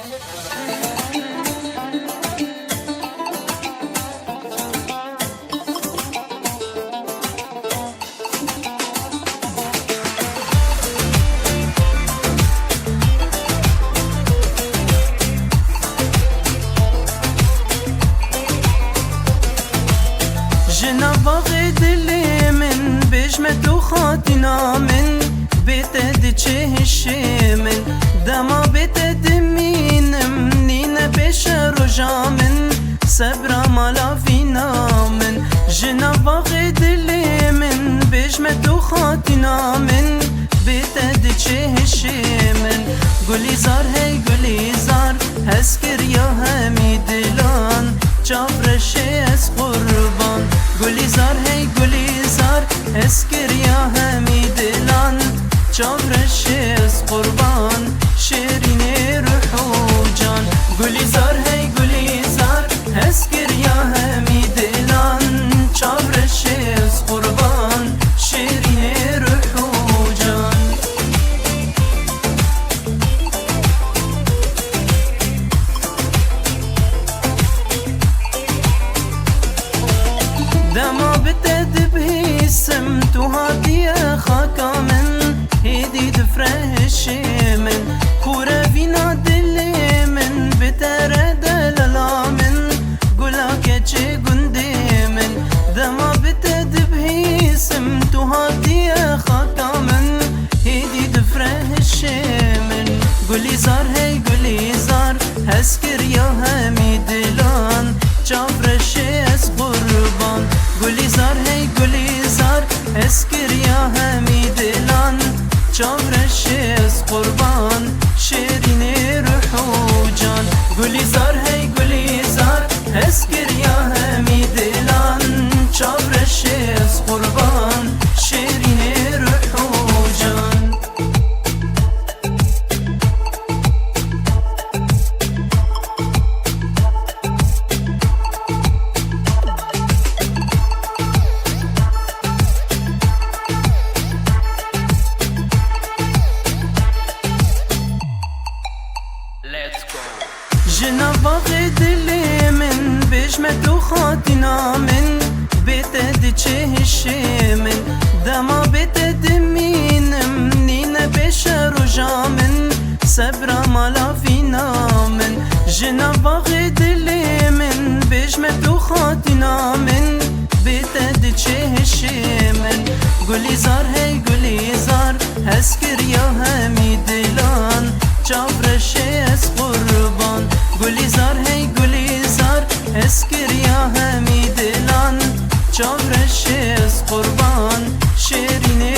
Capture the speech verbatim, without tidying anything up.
Ji nav baxê dilê min, bêj me tu xatîna min, bê te diçe hişê min. Dema bê te dimînim, nîne pêşe roja min, sebra mala vîna min. Ji nav baxê dilê min, bêj me tu xatîna min, bê te diçe hişê min. Gulîzar hey Gulîzar, hez kiriya hemî dilan, çav reşê ez qurban. Gulîzar hey Gulîzar, hez kiriya hemî dilan, çav reşê ez qurban, şêrînê ruh û can. Gulîzar hey Gulîzar, hez kiriya hemî dilan, çav reşê ez qurban, şêrînê ruh û can. Dema bi te dibihîsim, tu hatiye xaka min, hêdî difrehişê min. Xûrevîna dilê min, bi te re delala min, gula keçê gundê min. Dema bi te dibihîsim, tu hatiye xaka min, hêdî difrehişê min. Gulîzar hey Gulîzar, hez kiriya hemî dilan, çav reşê ez qurban. Gulîzar hey Gulîzar, hez kiriya hemî dilan, çav reşê ez qurban, şêrînê ruh û can. Gulîzar hey Gulîzar, hez kiriya hemî dilan, çav reşê ez qurban, şêrînê ruh û can. Let's go. Ji nav baxê dilê min, bêj me tu xatîna min, bê te diçe hişê min. Dema bê te dimînim, nîne pêşe roja min, sebra mala vîna min. Ji nav baxê dilê min, bêj me tu xatîna min, bê te diçe hişê min. Gulîzar hey Gulîzar, hez kiriya hemî dilan, çav reşê ez qurban. Gulîzar hey Gulîzar, hez kiriya hemî dilan, çav reşê ez qurban, şêrînê